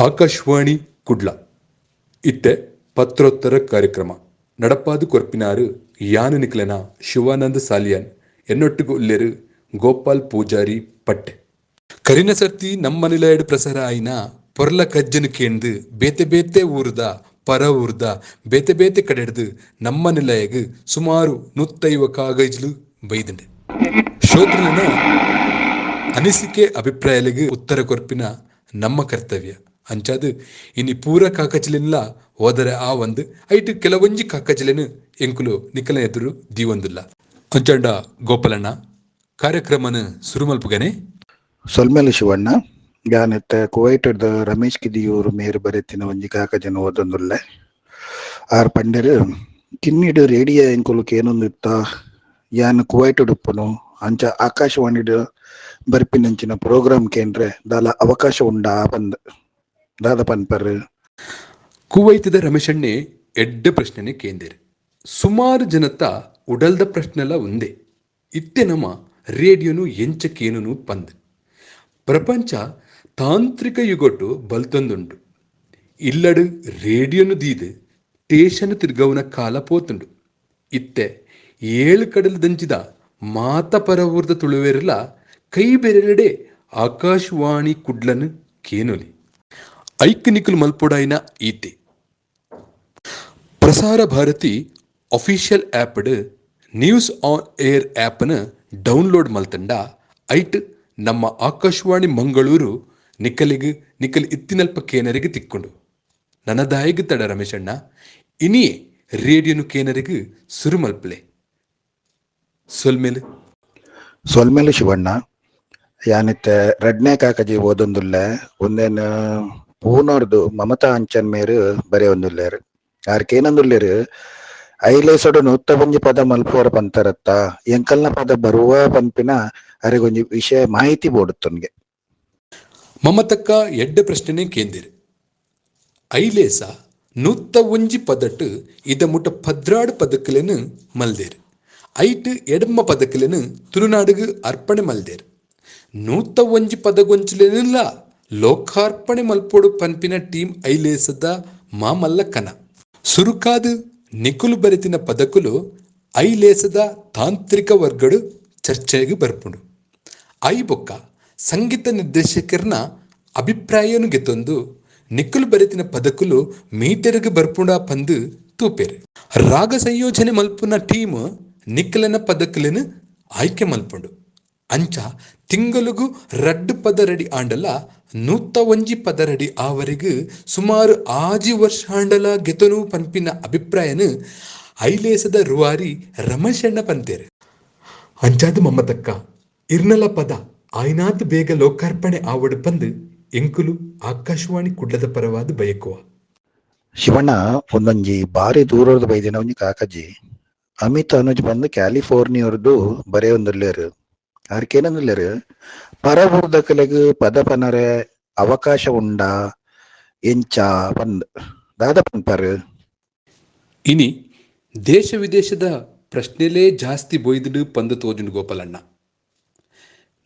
ಆಕಾಶವಾಣಿ ಕುಡ್ಲ ಇತ್ತೆ ಪತ್ರೋತ್ತರ ಕಾರ್ಯಕ್ರಮ ನಡಪಾದು ಕೊರ್ಪಿನಾರು ಯಾನು ನಿಕ್ಲೆನ ಶಿವಾನಂದ ಸಾಲಿಯಾನ್, ಎನ್ನೊಟ್ಟಿಗೆ ಉಲ್ಲೇರು ಗೋಪಾಲ್ ಪೂಜಾರಿ ಪಟ್ಟೆ. ಕರಿನ ಸರ್ತಿ ನಮ್ಮ ನಿಲಯಡ್ ಪ್ರಸಾರ ಆಯಿನ ಪೊರ್ಲ ಕಜ್ಜನ ಕೇಂದು ಬೇತೆ ಬೇತೆ ಊರುದ ಪರ ಊರ್ದ ಬೇತೆ ಬೇತೆ ಕಡೆಡ್ದು ನಮ್ಮ ನಿಲಯಗ್ ಸುಮಾರು 150 ಕಾಗಜ್ಲು ಬೈದಂಡೆ. ಶ್ರೋತೃನ ಅನಿಸಿಕೆ ಅಭಿಪ್ರಾಯಗಳಿಗೆ ಉತ್ತರ ಕೊರ್ಪಿನ ನಮ್ಮ ಕರ್ತವ್ಯ. ಅಂಚಾದ್ ಇನಿ ಪೂರ ಕಾಕಜಿಲೆನ್ಲ ಹೋದರೆ ಆ ಒಂದು ಐಟ್ ಕೆಲವೊಂಜಿ ಕಾಕಜಿಲೆನ್ ಎಂಕುಲು ನಿಕಲ ಎದುರು ದೀವೊಂದುಲ್ಲ. ಅಂಚಾಂಡ ಗೋಪಾಲಣ್ಣ, ಕಾರ್ಯಕ್ರಮನ ಸುರು ಮಲ್ಪುಗನೆ. ಸೊಲ್ಮೆಲು ಶಿವಣ್ಣ. ಯಾನಿತ್ತೆ ಕುವೈಟ್ಡ್ ರಮೇಶ್ ಕಿದಿಯೂರು ಮೇರ್ ಬರೆತಿನ ಒಂಜಿ ಕಾಕಜನ ಓದೊಂದುಲ್ಲೆ. ಆರ್ ಪಂಡೆರ್, ಕಿನ್ನಿಡ್ ರೇಡಿಯೋ ಎಂಕುಲು ಕೇನೊಂದಿತ್ತ, ಯಾನ್ ಕುವೈಟ್ಡ್ ಉಪ್ಪುನು, ಅಂಚ ಆಕಾಶವಾಣಿಡ್ ಬರ್ಪಿನಂಚಿನ ಪ್ರೋಗ್ರಾಮ್ ಕೇಂದ್ರೆ ದಾಲ ಅವಕಾಶ ಉಂಡಾ ಪಂದ್. ದಾದ ಪನ್ಪರ್? ಕುವೈತದ ರಮೇಶಣ್ಣೆ ಎಡ್ಡೆ ಪ್ರಶ್ನೆನೆ ಕೇಂದೇರ್. ಸುಮಾರು ಜನತ ಉಡಲ್ದ ಪ್ರಶ್ನೆಲ ಒಂದೇ, ಇತ್ತೆ ನಮ ರೇಡಿಯೋನು ಎಂಚ ಕೇನುನು ಪಂದ್. ಪ್ರಪಂಚ ತಾಂತ್ರಿಕ ಯುಗೊಟ್ಟು ಬಲ್ತೊಂದುಂಡು. ಇಲ್ಲಡು ರೇಡಿಯೋನು ದೀದ್ ಟೇಷನ್ ತಿರ್ಗವುನ ಕಾಲ ಪೋತುಂಡು. ಇತ್ತೆ ಏಳು ಕಡಲು ದಂಚಿದ ಮಾತ ಪರವೂರ್ದ ತುಳುವೆರ್ಲ ಕೈ ಬೆರಳೆಡೆ ಆಕಾಶವಾಣಿ ಕುಡ್ಲನ್ ಕೇನೊಲಿ. ಐಕ್ ನಿಕುಲು ಮಲ್ಪೊಡಾಯಿನ ಈತೆ: ಪ್ರಸಾರ ಭಾರತಿ ಅಫಿಷಿಯಲ್ ಆ್ಯಪ್ಡ್ ನ್ಯೂಸ್ ಆನ್ ಏರ್ ಆ್ಯಪ್ನ ಡೌನ್ಲೋಡ್ ಮಲ್ತಂಡ ಐಟ್ ನಮ್ಮ ಆಕಾಶವಾಣಿ ಮಂಗಳೂರು ನಿಕಲಿಗ್ ನಿಕಲ್ ಇತ್ತಿನಲ್ಪ ಕೇನರಿಗೆ ತಿಕ್ಕೊಂಡು. ನನದಾಯಿಗ್ ತಡ ರಮೇಶಣ್ಣ? ಇನಿಯೇ ರೇಡಿಯೋನು ಕೇನರಿಗೆ ಸುರು ಮಲ್ಪಲೆ. ಸೊಲ್ಮೆಲು. ಸೊಲ್ಮೆಲು ಶಿವಣ್ಣ. ಯಾನಿತ್ತೆ ರಡ್ನೇ ಕಾಕಜಿ ಓದೊಂದುಲ್ಲೆ. ಒಂದೇನ್ ಪೂನರ್ದು ಮಮತಾ ಅಂಚನ್ ಮೇರ್ ಬರೆಯೊಂದುಲ್ಲೆರ್. ಆರ್ ಕೇನೊಂದುಲ್ಲೆರ್, ಐಲೇಸೊಡು 101 ಪದ ಮಲ್ಪುವರ ಪಂತರತ್ತ, ಎಂಕಲ್ನ ಪದ ಬರುವ ಪನ್ಪಿನ ಅರೆಗೊಂಜಿ ವಿಷಯ ಮಾಹಿತಿ ಬೋಡುತ್ತನ್ಗೆ. ಮಮತಕ್ಕ ಎಡ್ಡೆ ಪ್ರಶ್ನೆನೇ ಕೇಂದಿರು. ಐಲೇಸ 101 ಪದಟ್ ಇದ ಮುಟ 12 ಪದಕಲೆನ್ ಮಲ್ದೇರ್. ಐಟ್ ಎಡ್ಮ ಪದಕಲೆನ್ ತುಳುನಾಡುಗು ಅರ್ಪಣೆ ಮಲ್ದೇರ್. 101 ಪದಗೊಂಚಿಲೆನಿಲ್ಲ ಲೋಕಾರ್ಪಣೆ ಮಲ್ಪೊಡು ಪನ್ಪಿನ ಟೀಮ್ ಐಲೇಸದ ಮಾಮಲ್ಲ ಕನ. ಸುರುಕಾದು ನಿಕುಲು ಬರೆತಿನ ಪದಕುಲು ಐಲೇಸದ ತಾಂತ್ರಿಕ ವರ್ಗಡು ಚರ್ಚೆಗೆ ಬರ್ಪುಂಡು. I ಬೊಕ್ಕ ಸಂಗೀತ ನಿರ್ದೇಶಕರ್ನ ಅಭಿಪ್ರಾಯನು ಗೆತೊಂದು ನಿಕುಲು ಬರೆತಿನ ಪದಕುಲು ಮೀಟರ್ಗೆ ಬರ್ಪುಂಡ ಪಂದು ತೂಪೆರ್. ರಾಗ ಸಂಯೋಜನೆ ಮಲ್ಪುನ ಟೀಮ್ ನಿಕ್ಕಲನ ಪದಕುಲೆನ್ ಆಯ್ಕೆ ಮಲ್ಪುಂಡು. ಅಂಚ ತಿಂಗಲುಗು ರಡ್ಡು ಪದ ರೆಡಿ ಆಂಡಲ 101 ಪದ ರೆಡಿ ಆವರೆಗ್ ಸುಮಾರು 6 ವರ್ಷ ಆಂಡಲ ಗೆತೊನು ಪನ್ಪಿನ ಅಭಿಪ್ರಾಯನು ಐಲೇಸದ ರೂವಾರಿ ರಮೇಶಣ್ಣ ಪಂತೇರು. ಅಂಚಾದ ಮಮ್ಮತಕ್ಕ, ಇರ್ನಲ ಪದ ಆಯ್ನಾತ್ ಬೇಗ ಲೋಕಾರ್ಪಣೆ ಆವಡ್ ಪಂದ್ ಎಂಕುಲು ಆಕಾಶವಾಣಿ ಕುಡ್ಲದ ಪರವಾದ ಬಯಕುವ. ಶಿವಣ್ಣ, ಒಂದೊಂಜಿ ಬಾರಿ ದೂರದ ಬೈದಿನ ಒಂಜಿ ಕಾಕಜಿ. ಅಮಿತ್ ಅನುಜ್ ಬಂದು ಕ್ಯಾಲಿಫೋರ್ನಿಯರ್ದು ಬರೆಯೊಂದುಲ್ಲೆರ್. ಆರ್ ಕೇನೊಂದುಲ್ಲೆರ್, ಪರಬೂರ್ದಕಲೆಗ್ ಪದ ಪನರೆ ಅವಕಾಶ ಉಂಡಾ ಎಂಚ ಪಂದ್. ದಾದ ಪನ್ಪರ್? ಇನಿ ದೇಶ ವಿದೇಶದ ಪ್ರಶ್ನೆಲೇ ಜಾಸ್ತಿ ಬೊಯ್ದುಡು ಪಂದು ತೋಜುಂಡು ಗೋಪಾಲಣ್ಣ.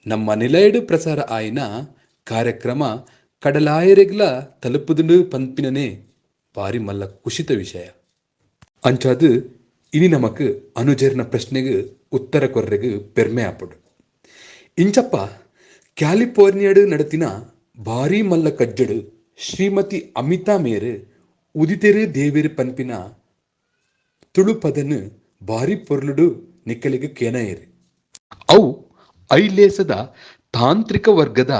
ನಮ್ಮ ನಿಲಯಡು ಪ್ರಸಾರ ಆಯಿನ ಕಾರ್ಯಕ್ರಮ ಕಡಲಾಯರೆಗ್ಲ ತಲುಪುದುಂಡು ಪನ್ಪಿನನೇ ಬಾರಿ ಮಲ್ಲ ಕುಶಿತ ವಿಷಯ. ಅಂಚಾದ್ ಇನಿ ನಮಕ್ ಅನುಜರ್ನ ಪ್ರಶ್ನೆಗೆ ಉತ್ತರ ಕೊರ್ರೆಗ್ ಪೆರ್ಮೆ ಆಪುಂಡು. ಇಂಚಪ್ಪ ಕ್ಯಾಲಿಫೋರ್ನಿಯಾಡ್ ನಡತಿನ ಭಾರಿ ಮಲ್ಲ ಕಜ್ಜಡು ಶ್ರೀಮತಿ ಅಮಿತಾ ಮೇರ್ ಉದಿತೆರು ದೇವೆರ್ ಪನ್ಪಿನ ತುಳು ಪದನ್ ಭಾರಿ ಪೊರ್ಲುಡು ನಿಕ್ಕಲಿಗೆ ಕೇನಯೇರು. ಅವು ಐಲೇಸದ ತಾಂತ್ರಿಕ ವರ್ಗದ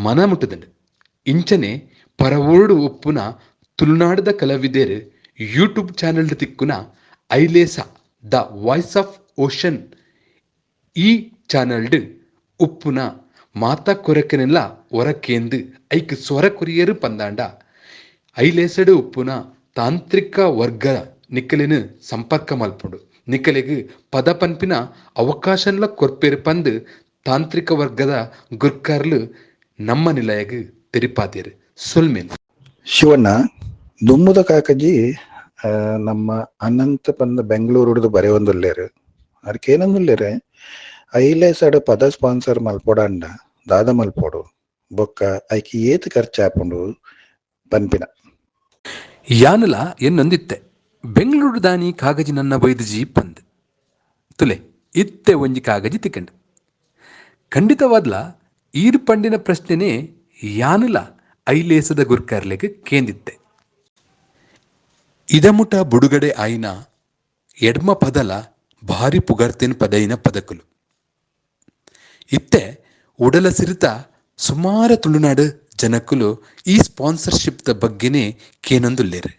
ಮನ ಮುಟ್ಟುದಂಡು. ಇಂಚನೆ ಪರವೋರ್ಡು ಉಪ್ಪುನ ತುಳುನಾಡದ ಕಲಾವಿದೆರ್ ಯೂಟ್ಯೂಬ್ ಚಾನೆಲ್ ತಿಕ್ಕುನ ಐಲೇಸ the voice of ocean ಈ ಚಾನೆಲ್ಡ್ ಉಪ್ಪುನ ಮಾತಾ ಕೊರಕೆನೆಲ್ಲ ಹೊರಕೇಂದು ಐಕ್ ಸ್ವರ ಕೊರಿಯರು ಪಂದಾಂಡ ಐಲೇಸಡು ಉಪ್ಪುನ ತಾಂತ್ರಿಕ ವರ್ಗ ನಿಕ್ಕಲಿನ ಸಂಪರ್ಕ ಮಲ್ಪುಂಡು. ನಿಕ್ಕಲಿಗ್ ಪದ ಪನ್ಪಿನ ಅವಕಾಶನ್ಲ ಕೊರ್ಪೇರು ಪಂದ್ ತಾಂತ್ರಿಕ ವರ್ಗದ ಗುರ್ಕಾರ್ಲು ನಮ್ಮ ನಿಲಯಗ್ ತೆರಿಪಾತೇರು. ಸೊಲ್ಮೆಲ್. ಶಿವಣ್ಣ, ದುಮ್ಮುದ ಕಾಕಜಿ ನಮ್ಮ ಅನಂತ ಪಂದ್ ಬೆಂಗಳೂರುಡ್ದು ಬರೆಯೊಂದುಲ್ಲೆರ್. ಆರ್ ಕೇನೊಂದುಲ್ಲೆರ್, ಐಲೇಸಡ್ ಪದ ಸ್ಪಾನ್ಸರ್ ಮಲ್ಪೊಡಂಡ ದಾದ ಮಲ್ಪೊಡು, ಬೊಕ್ಕ ಐಕ್ ಏತ್ ಖರ್ಚಾಪುಂಡು, ಪನ್ಪಿನ. ಯಾನಲ ಎನ್ನೊಂದಿತ್ತೆ ಬೆಂಗಳೂರು ದಾನಿ ಕಾಗಜಿ ನನ್ನ ಬೈದುಜಿ ಪಂದ್ ತುಲೆ ಇತ್ತೆ ಒಂಜಿ ಕಾಗಜಿ ತಿಕ್ಕಂಡು. ಖಂಡಿತವಾದ್ಲ ಈರ್ ಪಂಡಿನ ಪ್ರಶ್ನೆನೇ ಯಾನುಲ ಐಲೇಸದ ಗುರ್ಕರ್ಲೆಗ್ ಕೇಂದಿತ್ತೆ. ಇದಮುಟ ಬುಡುಗಡೆ ಆಯಿನ ಎಡ್ಮ ಪದಲ ಭಾರಿ ಪುಗರ್ತೆನ್ ಪದೈನ ಪದಕುಲು. ಇತ್ತೆ ಉಡಲ ಸಿರಿತ ಸುಮಾರ ತುಳುನಾಡು ಜನಕುಲು ಈ ಸ್ಪಾನ್ಸರ್ಶಿಪ್ ದ ಬಗ್ಗೆನೇ ಕೇನೊಂದುಲ್ಲೆರ್.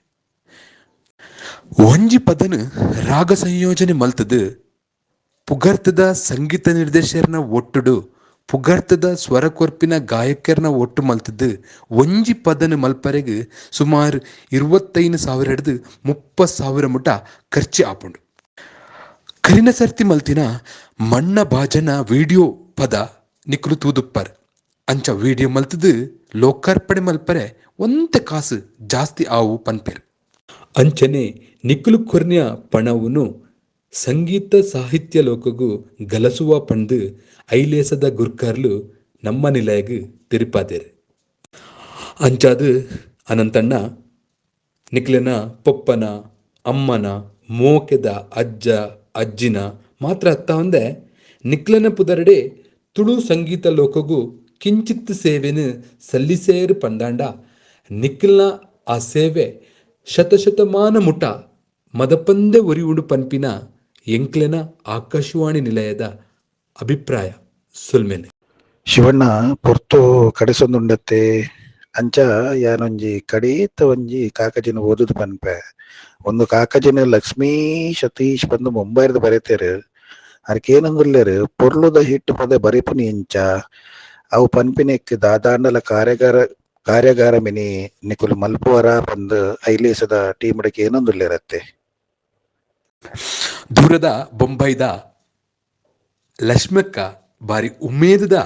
ಒಂಜಿ ಪದನ್ ರಾಗ ಸಂಯೋಜನೆ ಮಲ್ತದ್ ಪುಗರ್ತದ ಸಂಗೀತ ನಿರ್ದೇಶಕರ್ನ ಒಟ್ಟುಡು ಪುಗರ್ತದ ಸ್ವರ ಕೊರ್ಪಿನ ಗಾಯಕರ್ನ ಒಟ್ಟು ಮಲ್ತದ್ ಒಂಜಿ ಪದನ್ ಮಲ್ಪರೆಗ್ ಸುಮಾರು 25,000 30,000 ಮುಟ ಖರ್ಚು ಆಪುಂಡು. ಕರಿನ ಸರ್ತಿ ಮಲ್ತಿನ ಮಣ್ಣ ಭಾಜನ ವಿಡಿಯೋ ಪದ ನಿಕುಲು ತೂದುಪ್ಪರ್. ಅಂಚ ವಿಡಿಯೋ ಮಲ್ತದ್ ಲೋಕಾರ್ಪಣೆ ಮಲ್ಪರೆ ಒಂತೆ ಕಾಸು ಜಾಸ್ತಿ ಆವು ಪನ್ಪೆರ್. ಅಂಚನೆ ನಿಕುಲು ಕೊರ್ನ್ಯ ಪಣವುನು ಸಂಗೀತ ಸಾಹಿತ್ಯ ಲೋಕಗು ಗಲಸುವ ಪಂದ್ ಐಲೇಸದ ಗುರ್ಕಾರ್ಲು ನಮ್ಮ ನಿಲಯಗ್ ತೆರಿಪಾದೆರ್. ಅಂಚಾದ್ ಅನಂತಣ್ಣ ನಿಕ್ಲೆನ ಪೊಪ್ಪನ ಅಮ್ಮನ ಮೋಕೆದ ಅಜ್ಜ ಅಜ್ಜಿನ ಮಾತ್ರ ಅತ್ತಾವಂದೆ ನಿಕ್ಲೆನ ಪುದರ್ಡೆ ತುಳು ಸಂಗೀತ ಲೋಕಗು ಕಿಂಚಿತ್ ಸೇವೆನು ಸಲ್ಲಿಸೇರು ಪಂದಾಂಡ ನಿಕ್ಲ್ನ ಆ ಸೇವೆ ಶತಶತಮಾನ ಮುಟ ಮದಪಂದೆ ಒರಿಯುಂಡು ಪನ್ಪಿನ ಎಂಕ್ಲೆನ ಆಕಾಶವಾಣಿ ನಿಲಯದ ಅಭಿಪ್ರಾಯ. ಸೊಲ್ಮೆಲೆ. ಶಿವಣ್ಣ ಪೊರ್ತು ಕಡೆಸೊಂದುಂಡತ್ತೆ ಅಂಚ ಯಾನೊಂಜಿ ಕಡೇತ ಒಂಜಿ ಕಾಕಜಿನ ಓದುದು ಪನ್ಪೆ. ಒಂದು ಕಾಕಜಿನ ಲಕ್ಷ್ಮೀ ಸತೀಶ್ ಪಂದ್ ಮುಂಬೈರ್ದ್ ಬರೆತೆರ್. ಅರ್ಕೇನಂದುಲ್ಲೆರ್ ಪೊರ್ಲುದ ಹಿಟ್ ಪದ ಬರೆಪುನಿ ಎಂಚ ಅವು ಪನ್ಪಿನೆಕ್ ದಾದಾಂಡಲ ಕಾರ್ಯಾಗಾರ ಕಾರ್ಯಾಗಾರ ಮಿನಿ ನಿಕುಲು ಮಲ್ಪುವರ ಪಂದ್ ಐಲೇಸದ ಟೀಮ್ ಡ್ ಕೇನೊಂದುಲ್ಲೆರತ್ತೆ. ದೂರದ ಬೊಂಬೈದ ಲಕ್ಷ್ಮಕ್ಕ ಬಾರಿ ಉಮೇದದ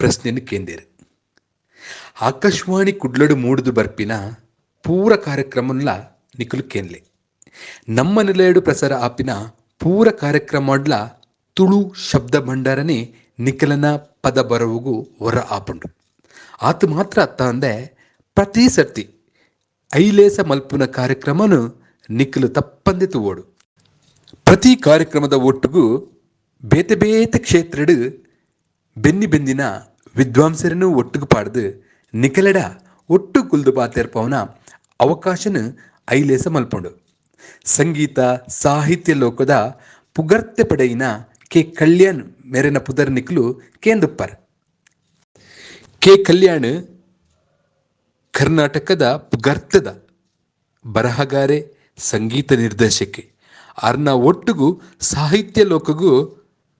ಪ್ರಶ್ನೆಯನ್ನು ಕೇಂದೇರು. ಆಕಾಶವಾಣಿ ಕುಡ್ಲಡು ಮೂಡುದು ಬರ್ಪಿನ ಪೂರ ಕಾರ್ಯಕ್ರಮನ್ಲ ನಿಕುಲು ಕೇನ್ಲೆ. ನಮ್ಮ ನಿಲಯಡು ಪ್ರಸಾರ ಆಪಿನ ಪೂರ ಕಾರ್ಯಕ್ರಮಡ್ಲ ತುಳು ಶಬ್ದ ಭಂಡಾರನೇ ನಿಖಲನ ಪದ ಬರವುಗು ಹೊರ ಆಪುಂಡು. ಆತು ಮಾತ್ರ ಅತ್ತ ಅಂದೆ ಪ್ರತಿ ಸರ್ತಿ ಐಲೇಸ ಮಲ್ಪುನ ಕಾರ್ಯಕ್ರಮನು ನಿಖಲು ತಪ್ಪಂದೆ ತೂವೋಡು. ಪ್ರತಿ ಕಾರ್ಯಕ್ರಮದ ಒಟ್ಟುಗು ಬೇತೆ ಬೇತೆ ಕ್ಷೇತ್ರಡು ಬೆನ್ನಿ ಬೆಂದಿನ ವಿದ್ವಾಂಸರನ್ನು ಒಟ್ಟುಗು ಪಾಡ್ದು ನಿಖಲೆಡ ಒಟ್ಟು ಕುಲ್ದು ಪಾತೆರ್ಪವನ ಅವಕಾಶನ ಐಲೇಸ ಮಲ್ಪುಂಡು. ಸಂಗೀತ ಸಾಹಿತ್ಯ ಲೋಕದ ಪುಗರ್ತೆ ಪಡೆಯಿನ ಕೆ ಕಲ್ಯಾಣ್ ಮೇರೆನ ಪುದರ್ ನಿಕ್ಲು ಕೇಂದುಪ್ಪರ್. ಕೆ ಕಲ್ಯಾಣ್ ಕರ್ನಾಟಕದ ಪುಗರ್ತದ ಬರಹಗಾರೆ, ಸಂಗೀತ ನಿರ್ದೇಶಕೆ. ಅರ್ನ ಒಟ್ಟುಗು ಸಾಹಿತ್ಯ ಲೋಕಗೂ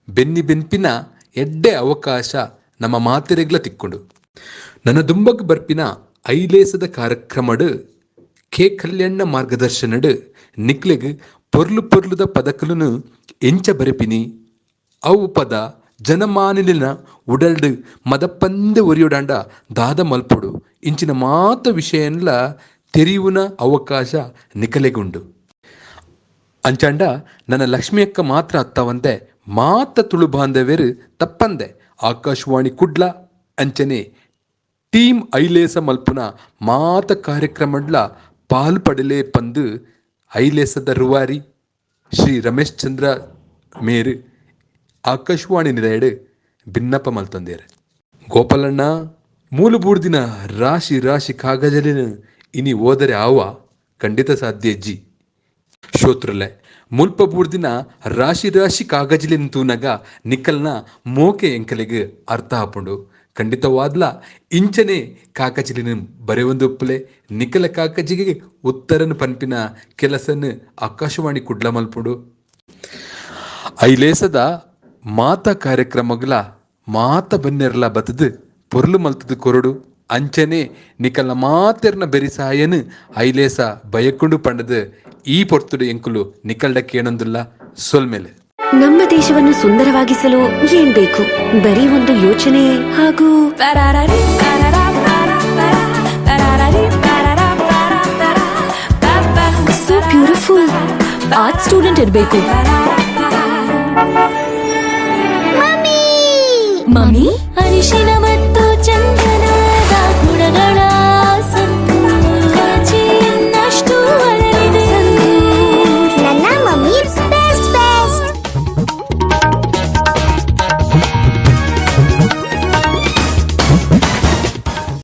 ಬೆನ್ನಿ ಬೆನ್ಪಿನ ಎಡ್ಡೆ ಅವಕಾಶ ನಮ್ಮ ಮಾತೆರೆಗ್ಲ ತಿಕ್ಕೊಂಡು. ನನ್ನ ದುಂಬಗ್ ಬರ್ಪಿನ ಐಲೇಸದ ಕಾರ್ಯಕ್ರಮಡ್ ಕೆ ಕಲ್ಯಾಣ ಮಾರ್ಗದರ್ಶನಡ್ ನಿಕ್ಲೆಗ್ ಪೊರ್ಲು ಪೊರ್ಲುದ ಪದಕಲುನು ಎಂಚ ಬರೆಪಿನಿ, ಅವು ಪದ ಜನಮಾನಿಲಿನ ಉಡಲ್ಡ್ ಮದಪ್ಪಂದೆ ಒರಿಯೊಡಾಂಡ ದಾದ ಮಲ್ಪೊಡು ಇಂಚಿನ ಮಾತ ವಿಷಯನ್ಲ ತೆರಿಯುನ ಅವಕಾಶ ನಿಕಲೆಗುಂಡು. ಅಂಚಾಂಡ ನನ್ನ ಲಕ್ಷ್ಮಿ ಅಕ್ಕ ಮಾತ್ರ ಅತ್ತವಂತೆ ಮಾತ ತುಳು ಬಾಂಧವ್ಯರು ತಪ್ಪಂದೆ ಆಕಾಶವಾಣಿ ಕುಡ್ಲ ಅಂಚನೆ ಟೀಮ್ ಐಲೇಸ ಮಲ್ಪುನ ಮಾತ ಕಾರ್ಯಕ್ರಮಡ್ಲ ಪಾಲು ಪಡಲೆ ಪಂದು ಐಲೇಸದ ರೂವಾರಿ ಶ್ರೀ ರಮೇಶ್ ಚಂದ್ರ ಮೇರು ಆಕಾಶವಾಣಿ ನಿಲಯಡ್ ಭಿನ್ನಪ ಮಲ್ತಂದೇರು. ಗೋಪಾಲಣ್ಣ ಮೂಲು ಬೂಡ್ದಿನ ರಾಶಿ ರಾಶಿ ಕಾಗಜಲಿನ ಇನಿ ಓದರೆ ಆವ ಖಂಡಿತ ಸಾಧ್ಯ ಜಿ. ಶ್ರೋತೃಲೆ ಮುಲ್ಪ ಬೂಡ್ದಿನ ರಾಶಿ ರಾಶಿ ಕಾಗಜಲಿನ ತೂನಗ ನಿಕ್ಕಲ್ನ ಮೋಕೆ ಎಂಕಲೆಗ್ ಅರ್ಥ ಆಪುಂಡು. ಖಂಡಿತವಾದ್ಲ ಇಂಚನೆ ಕಾಕಜಿಲಿನ ಬರೆಯೊಂದುಪ್ಪಲೆ ನಿಕಲ ಕಾಕಜಿಗೆ ಉತ್ತರನ್ ಪನ್ಪಿನ ಕೆಲಸನ್ ಆಕಾಶವಾಣಿ ಕುಡ್ಲ ಮಲ್ಪುಂಡು. ಐಲೇಸದ ಮಾತ ಕಾರ್ಯಕ್ರಮಗಳ ಮಾತ ಬನ್ನೆರ್ಲ ಬತ್ತದು ಪೊರ್ಲು ಮಲ್ತದು ಕೊರಡು. ಅಂಚನೆ ನಿಕಲ್ನ ಮಾತೆರ್ನ ಬೆರಿಸಾಯನ್ ಐಲೇಸ ಬಯಕೊಂಡು ಪಂಡದು ಈ ಪೊರ್ತುಡು ಎಂಕುಲು ನಿಕಲ್ಡ ಕೇಣೊಂದುಲ್ಲ. ಸೊಲ್ಮೆಲೆ. ನಮ್ಮ ದೇಶವನ್ನು ಸುಂದರವಾಗಿಸಲು ಏನ್ ಬೇಕು? ಬರೀ ಒಂದು ಯೋಚನೆ ಹಾಗೂ so beautiful. Art student ಇರಬೇಕು.